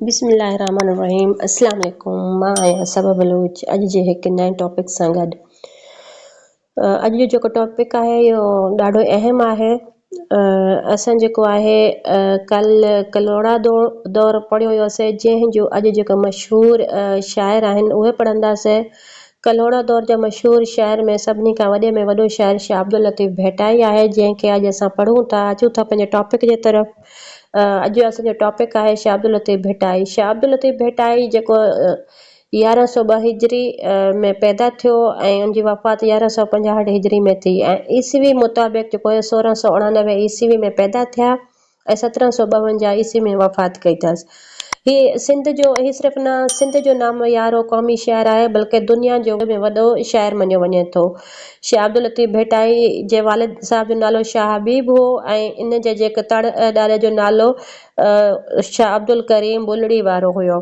بسم الله الرحمن الرحيم اسلام عليڪم مان آهيان صبا بلوچ اڄ جي هڪ نئين ٽاپڪ سان گڏ اڄ جو جيڪو ٽاپڪ آهي اهو ڏاڍو اهم آهي اسان جيڪو آهي ڪل ڪلهوڙا دور پڙهيو هيوسي جنهن جو اڄ جيڪو مشهور شاعر آهن اهي پڙهنداسي ڪلهوڙا دور جا مشهور شاعر ۾ سڀني کان وڏي ۾ وڏو شاعر شاهه عبداللطيف ڀٽائي آهي جنهن کي اڄ اسان پڙهون ٿا. اچون ٿا پنهنجي ٽاپڪ جي طرف. اڄ جو اسان جو ٽاپڪ آهي شاهه عبداللطيف ڀٽائي. شاهه عبداللطيف ڀٽائي جيڪو 1102 هجري ۾ پيدا ٿيو ۽ ان جي وفات 1165 هجري ۾ ٿي ۽ عيسوي مطابق جيڪو 1689 عيسوي ۾ پيدا ٿيا. ۽ 1752 عيسوي ۾ وفات ڪئي اٿس. هي سنڌ جو هي صرف نه سنڌ جو ناميارو قومي شاعر آهي بلڪه دنيا جو ۾ وڏو شاعر مڃيو وڃي ٿو. شاهه عبداللطيف ڀٽائي جي والد صاحب جو نالو شاهه حبيب هو ۽ ان جي جيڪ تڙ ڏاڏي جو نالو شاهه عبدالڪريم بلڙي وارو هيو.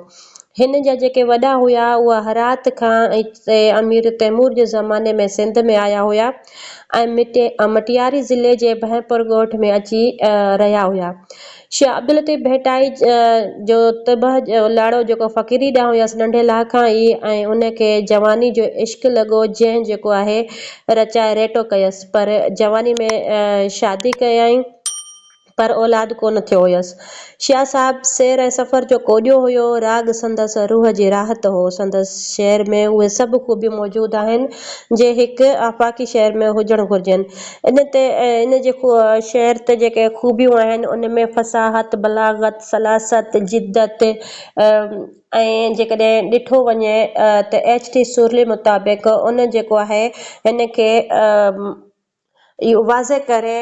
هن جا جيڪي وڏا هيا اها هرات کان ۽ امير تيمور جي زماني ۾ سنڌ ۾ آيا هيا ۽ مٽياري ضلعي جي ڀينپور ڳوٺ ۾ اچي رهيا هيا. شاهه عبداللطيف ڀٽائي جو طبع لاڙو جيڪو فقيري ڏانهن هيس ننڍي لاء کان ئي ۽ ان کي جواني جو عشق لڳو جنهن جيڪو آهي رچائي ريٽو ڪيس پر جواني ۾ شادي ڪيائين. پر اولاد ڪونه ٿيو هيس. شاهه صاحب سير ۽ سفر جو ڪوڏيو هيو. راڳ سندس روح جي راحت هو. سندس شعر ۾ اهي سڀ خوبيون موجود آهن، جي هڪ آفاقي شعر ۾ هجڻ گهرجن. ان تي ان جي شعر تي جيڪي خوبيون آهن، ان ۾ فصاحت، بلاغت، سلاست، جدت ۽ جيڪڏهن ڏٺو وڃي ته ايڇ ٽي سورلي مطابق ان جيڪو آهي هن کي اهو واضح ڪري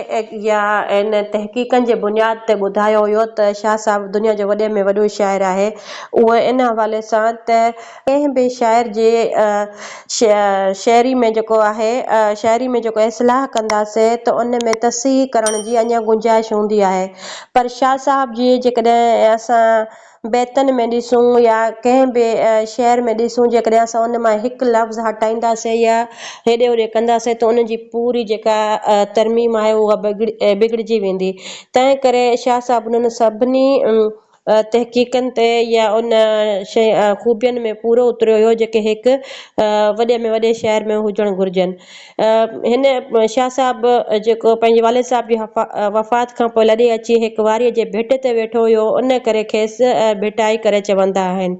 يا ان تحقيقن جي بنياد تي ٻڌايو ويو ته شاهه صاحب دنيا جو وڏي ۾ وڏو شاعر آهي اهو ان حوالي سان ته ڪنهن به شاعر جي شاعري ۾ جيڪو آهي شاعري ۾ جيڪو اصلاح ڪنداسي ته ان ۾ تصحيح ڪرڻ جي اڃا گنجائش هوندي آهي پر شاهه صاحب جي جيڪڏهن اسان بيتن ۾ ڏسون يا ڪنهن به شعر ۾ ڏسون جيڪڏهن اسان ان مان هڪ لفظ هٽائينداسين يا هيڏي هوڏي ڪنداسين ته ان جي پوري جيڪا ترميم آهي اها بگڙجي ويندي تنهن ڪري شاهه صاحب انهن سڀني تحقيقن تي يا ان خوبين ۾ پورو اتريو هيو جيڪي هڪ وڏي ۾ وڏي شعر ۾ هجڻ گهرجن. هن شاهه صاحب جيڪو پنهنجي والد صاحب جي وفات کان پوء لڏي اچي هڪ واريء جي ڀٽ تي ويٺو هيو، ان ڪري کيس ڀٽائي ڪري چوندا آهن.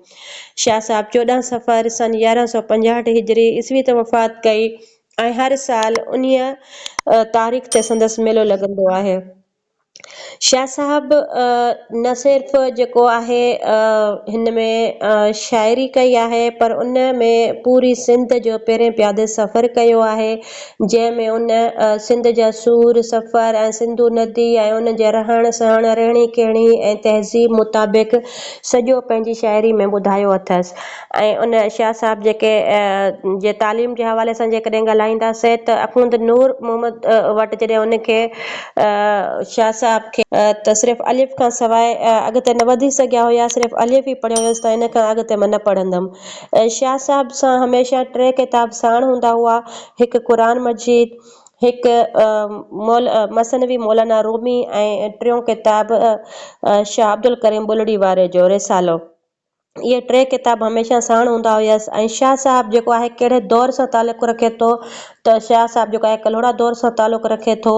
شاهه صاحب 14 صفر سن 1165 هجري عيسوي تي وفات ڪئي ۽ هر سال انهيء تاريخ تي سندس ميلو لڳندو آهي. شاهه صاحب نه صرف جيڪو آهي هن ۾ شاعري ڪئي آهي پر ان ۾ پوري سنڌ جو پيرين پيادي سفر ڪيو آهي جنهن ۾ ان سنڌ جا سور سفر ۽ سنڌو ندي ۽ ان جي رهڻ سهڻ رهڻي ڪهڻي ۽ تهذيب مطابق سڄو پنهنجي شاعري ۾ ٻڌايو اٿس ۽ ان شاهه صاحب جيڪي جي تعليم جي حوالي سان جيڪڏهن ڳالهائينداسين ته اخوند نور محمد وٽ جڏهن ان کي شاهه صاحب کي ته صرف الف کان سواء اڳتي نه وڌي سگهيا هيا صرف الف ئي پڙهيو هيس ته ان کان اڳتي مان نه پڙهندم شاهه صاحب سان هميشه ٽي ڪتاب ساڻ هوندا هئا هڪ قرآن مجيد هڪ مثنوي مولانا رومي ۽ ٽيون ڪتاب شاهه عبدالڪريم بلڙي واري جو رسالو. اهي ٽي ڪتاب هميشه ساڻ هوندا هيس ۽ شاهه صاحب جيڪو آهي ڪهڙي دور سان تعلق رکي ٿو ته شاهه صاحب جيڪو آهي ڪلهوڙا دور سان تعلق رکي ٿو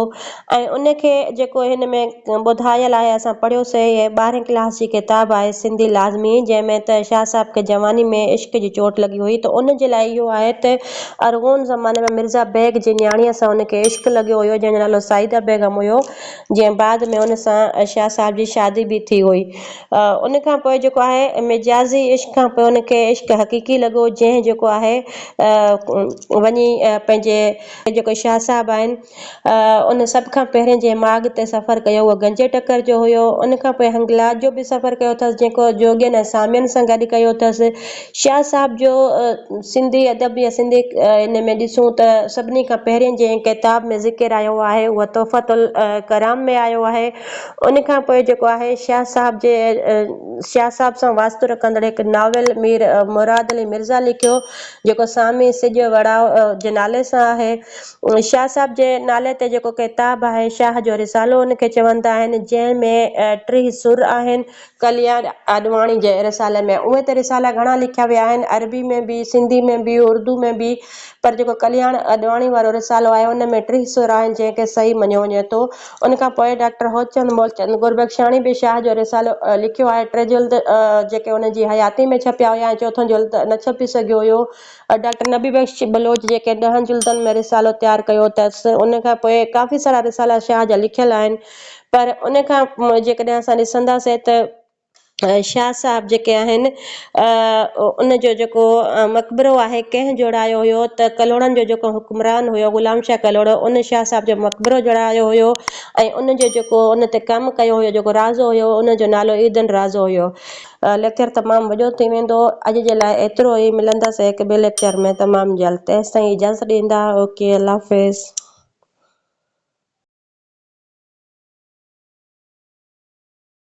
۽ ان کي جيڪو هن ۾ ٻڌايل آهي اسان پڙهيوسي هي ٻارهين ڪلاس جي ڪتاب آهي سنڌي لازمي جنهن ۾ ته شاهه صاحب کي جواني ۾ عشق جي چوٽ لڳي هئي ته ان جي لاء اهو آهي ته ارغون زماني ۾ مرزا بيگ جي نياڻيء سان ان کي عشق لڳيو هيو جنهن جو نالو سعيده بيگم هيو جنهن بعد ۾ ان سان شاهه صاحب جي شادي به ٿي هئي. ان کان پوء جيڪو آهي مجازي عشق کان پوء ان کي عشق حقيقي لڳو جنهن جيڪو آهي وڃي پنهنجي جيڪو شاهه صاحب آهن ان سڀ کان پهرين جنهن ماڳ تي سفر ڪيو اهو گنجي ٽڪر جو هيو ان کان پوء هنگلاج جو به سفر ڪيو اٿس جيڪو جوڳين ۽ سامين سان گڏ ڪيو اٿس شاهه صاحب جو سنڌي ادب يا سنڌي ان ۾ ڏسون ته سڀني کان پهرين جنهن ڪتاب ۾ ذڪر آيو آهي اهو تحفة الڪرام ۾ آيو آهي ان کان پوء جيڪو آهي شاهه صاحب جي شاهه صاحب سان واسطو رکندڙ هڪ ناول مير مراد علي مرزا لکيو، جيڪو سامي سج وڙاء جي نالي سان آهي. شاهه صاحب جي نالي تي جيڪو ڪتاب آهي شاهه جو رسالو ان کي چوندا آهن، جنهن ۾ 30 سر آهن. ڪلياڻ آڏواڻي جي رسالي ۾ اهي ته رسالا گهڻا لکيا ويا آهن، عربي ۾ به، سنڌي ۾ به، اردو ۾ به، پر جيڪو ڪلياڻ آڏواڻي وارو رسالو آهي ان ۾ 30 سر آهن جنهن کي صحيح مڃيو وڃي ٿو. ان کان پوء ڊاڪٽر هوتچند مولچند گربخشاڻي به شاهه جو رسالو لکيو آهي. ٽي جلد جيڪي ان جي حياتي ۾ ڇپيا هيا ۽ چوٿون جلد نه ڇپي سگهيو هيو. ڊاڪٽر نبي بخش بلوچ جيڪي ڏهن جلدن ۾ رسالو تيار ڪيو اٿس. ان کان پوء ڪافي سارا رسالا شاهه جا لکيل آهن. پر ان کان جيڪڏهن اسان ڏسنداسين ته شاهه صاحب جيڪي آهن ان جو جيڪو مقبرو آهي ڪنهن جوڙايو هيو ته ڪلهوڙن جو جيڪو حڪمران هيو غلام شاهه ڪلهوڙو ان شاهه صاحب جو مقبرو جوڙايو هيو ۽ ان جو جيڪو ان تي ڪم ڪيو هيو جيڪو رازو هيو ان جو نالو عيدن رازو هيو. ليڪچر تمام وڏو ٿي ويندو اڄ جي لاء ايترو ئي ملندس هڪ ٻئي ليڪچر ۾ تمام جلد تيستائين اجازت ڏيندا اوڪي الله حافظ.